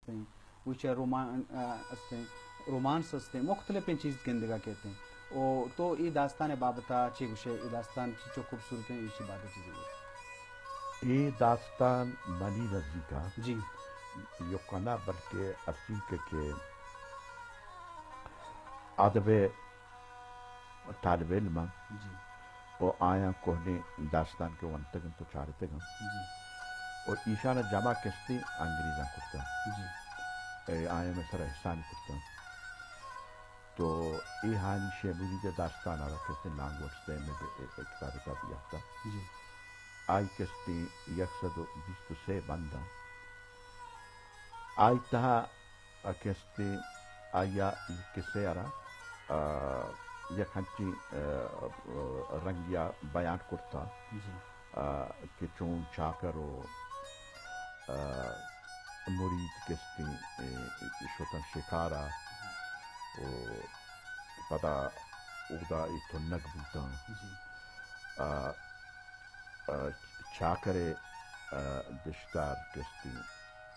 استیں، وچ رومان، آ، استیں، رومانس استیں، مختلفیں چیز گندگا کیتیں۔ او تو اے داستان بابتا چے گوشے، اے داستان چی چو خوبصورت ہیں، ایشی بابت چیزیں گوشے۔ اے داستان منی نزیکا جی۔ یکنا بلکہ ارچی کہ، کہ ادب طالب علم جی۔ و آیاں کوہنیں داستان کہ ونتگ انت و چارتگ انت۔ جی۔ و ایشان جمع کستی انگریزاں کرتا۔ جی۔ اے آیاں میں سر احسان کرتا۔ تو اے ہانی شے مرید داستان آرا کستی لانگویج تے میں بے-، اے، اے کتاب تا بیاتا۔ جی۔ آئی کستی یک سد و بیست و سے بنداں۔ آئی تہا ء کہ استیں آئی ء اے کسہ ء را، آ، یک انچیں، آ، آ، رنگے ء بیان کرتا، جی۔ آ، کہ چون چاکر و، آ، مرید کہ استیں، اے، شتن شکار ء و پدا اودا اے تنگ بوتاں۔ جی۔ آ، آ، چاکر ء، آ، دشتار کہ استیں،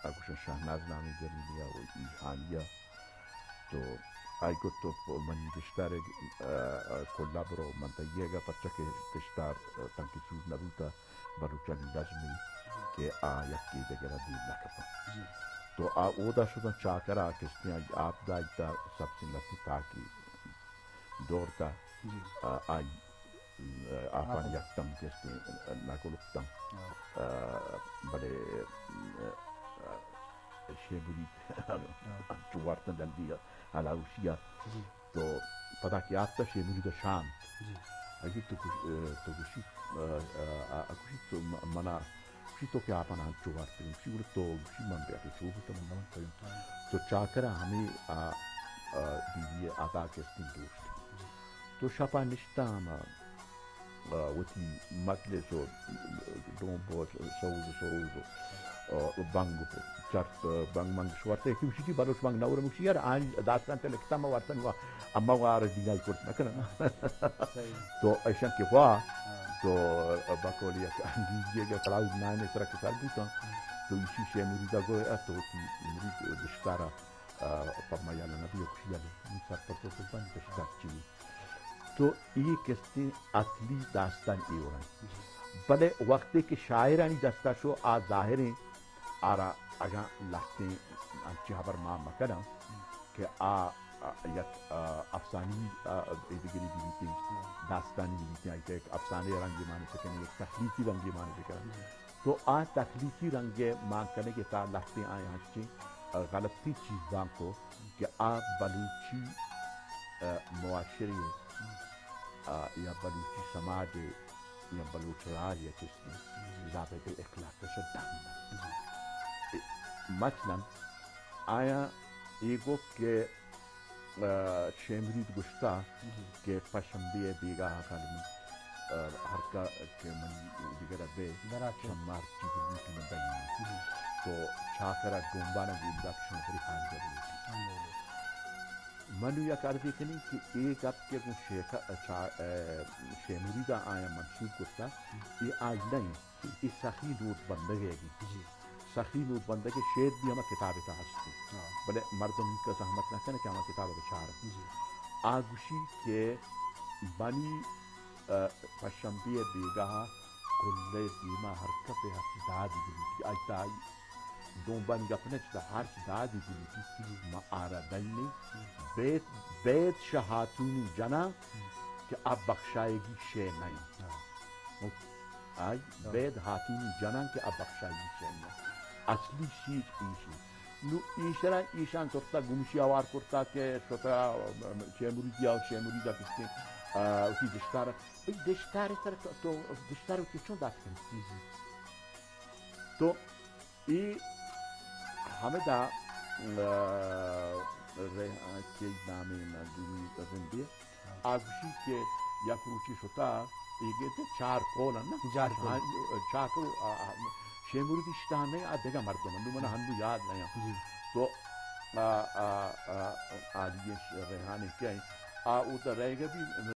آ گوشن شہناز نامی جنینی ء و ایہانی ء۔ تو آئی گو تو پ-، منی دشتار ء، آ، آ، کلا برو من تئی ء گا، پرچا کہ دشتار، آ، تنکہ سور نہ بوتا، بلوچانی نظمے کہ آ یکے دگر ء دیم نہ کپاں۔ جی۔ تو آ اودا شتاں چاکر ء کہ استیں آئی آپ دائیتا سبزیں لتے تاکے دور تا، جی۔ آ، آئی آپان آپان۔ یک دم کہ استیں نہ گلکتاں۔ ہاں۔ آ، بلے، آ، شے مرید ہاں۔ چو وارتن جلدی ہلاوشی ء۔ جی۔ تو پدا کہ آتکا شے مرید ء شانت۔ جی۔ اگی تو گوش-، آ، تو گوشی، آ، آ، آ، گوشی تو م-، منا گوشی تو کہ آپان انچو وارتگ، گوشی گڑا تو، گوشی من بیا کہ چو بوتہ من نہ ونتگ۔ تو چاکر ء ہمے آ، آ، بیوی ء ادا کہ استیں دوست۔ تو شپ ء نشتہ ہم ء، آ، وتی مجلس و ڈومب و سوز و سروز و، آ، بنگ و چرت، بنگ منگ شوارتہ، یکی گوشی بلوچ بنگ نہ ورم، گوشی یار آنی داستان تہ لکھتا ما وارتن و اما وار دینائی کرت نہ کنن۔ صحیح۔ تو ایشان کہ وا، ہاں۔ تو بقول یک انگریزی اگر کلاؤڈ نائن سرا کہ سر بوتاں، تو ایشی شے مریدا گویا تو وتی مرید دشتارا، آ، پرمایا نبی کشی علی، من سر پر تو بند دشتار چی۔ تو ای کستی اصلی داستان ای ورن۔ جی۔ بلے وقتی کہ شاعرانی دستا شو آ ظاہریں آرا اگاں لہتیں انچیں ہبر ما مکناں کہ آ، آ، یک، آ، افسانوی، آ، ایدگری بہ بیتیں، داستانی بہ بیتیں، آئی یک افسانے رنگے مانے بکنیں، یک تخلیقی رنگے مانے بکنیں۔ تو آ تخلیقی رنگے مان کنگے تا لہتیں آیاں ہنچیں، آ، غلطیں چیزاں کو کہ آ بلوچی، آ، معاشرے، آ، یا بلوچی سماجے یا بلوچ راج یا چیزے ضابطہ اخلاق ء چہ ڈن۔ جی۔ مثلاً آیاں اے گو کہ، آ، شے مرید گوشتا جی۔ کہ پشمبے ء بیگاہ ء کالمی، آ، ہرکا کہ من دگرا بے درا چے۔ شمار چی بلوٹی من دنگی۔ جی۔ تو چاکرا ڈومبانا گوندا کہ شما بری خانجا بلوٹی۔ خانجا بلوٹی۔ من یک عرضے کنیں کہ اے گپ کہ گوں شیخ، چا-، اے، شے مریدا آیاں منسوب کرتا، اے آئی نہ انت، اے سخی نوٹ بندگ ء گی۔ جی۔ سخی نوٹ بندگ ء شعر بھی ہما کتاب ء تہا ہستی۔ ہاں۔ بلے مردم ہیچ زحمت نہ کنے کہ ہما کتاب ء بچار۔ جی۔ آ گوشی کہ منی، ا، پشمبے ء بیگاہ ء کلہ ء دیما ہر کپ ء ہرچ دادی بلوٹی، آئی تا آئی دونبانی گپ نہ چتا، ہرچ دادی بلوٹی، ما آرا دئیں۔ بید، بید شہ ہاتونی جناں کہ آ بخشائیگی شے نہ انت۔ ہاں۔ آئی بید ہاتونی جناں کہ آ بخشائیگی شے نہ انت۔ اصلی چیز ایشی۔ نو ایشرا ایشان زرتا گمشی آوار کرتا کہ شتا، شے مریدی آ، شے مریدا کشتے، آ، اسی دشتارا، بھئی دشتار سر تو، تو دشتار وتی چون دات کنی؟ تو اے ہمدا، آ، رہ-، چے نامے نا دومی رندے، آ گوشی کہ یک روچے شتا، اے گیتے چار قول نا؟ چار قول۔ ہاں، چار قول، آ، آ، شے مریدی شتا نہیں، آ دگہ مردم، نو من ہنو یاد نہیں۔ جی۔ تو، آ، آ، آ، آ، آ، ریحان کیا ہے؟ آ، او تا رہ گیا بھی،